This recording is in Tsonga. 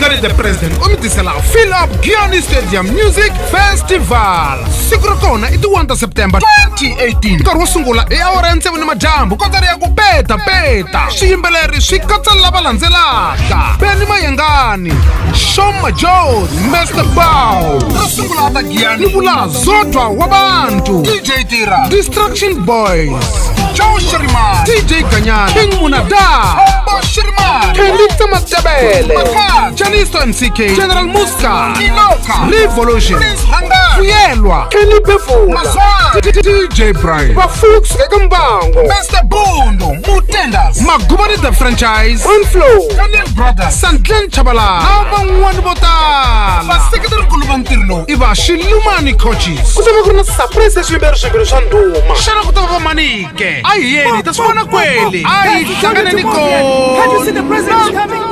Mayengani the President u mi tisela Fill Up Giyani Stadium Music Festival. Siku ra kona i ti 1 ta September 2018. Nkarhi wo sungula i awara ya tsevu ni madyambu kotara ya ku peta peta. Swiyimbeleri swi katsa lava landzelaka: Benny Mayengani, Shom Majozi, Mr Bow, ro sungula ta Giyani ni vula Zodwa wa Bantu, DJ Tira, Distraction Boys, Joe Shirimani, DJ Ganyani, King Munada, Hombo Shirimani, Kelita Matebele, Janisto MCK, General Muska, Revolution, Vuyelwa, Kenny Bevula, DJ Brian, Vafuks eka Mbango, Mr Bundu, Mutendas, Magubani the Franchise, Onflow, Daniel Brothers, Sandlen Chabalala, na van'wani vo tala. Vaseketeri-nkulu va ntirho lowu i va Xilumani Coaches. Ku ta va ku ri na surprise ya swiyimbeleri swimbirhi swa ndhuma. Xana ku ta va va mani ke? A hi yeni hi ta swi vona kwele. A hi hlanganeni Can't you see the kona. president is coming?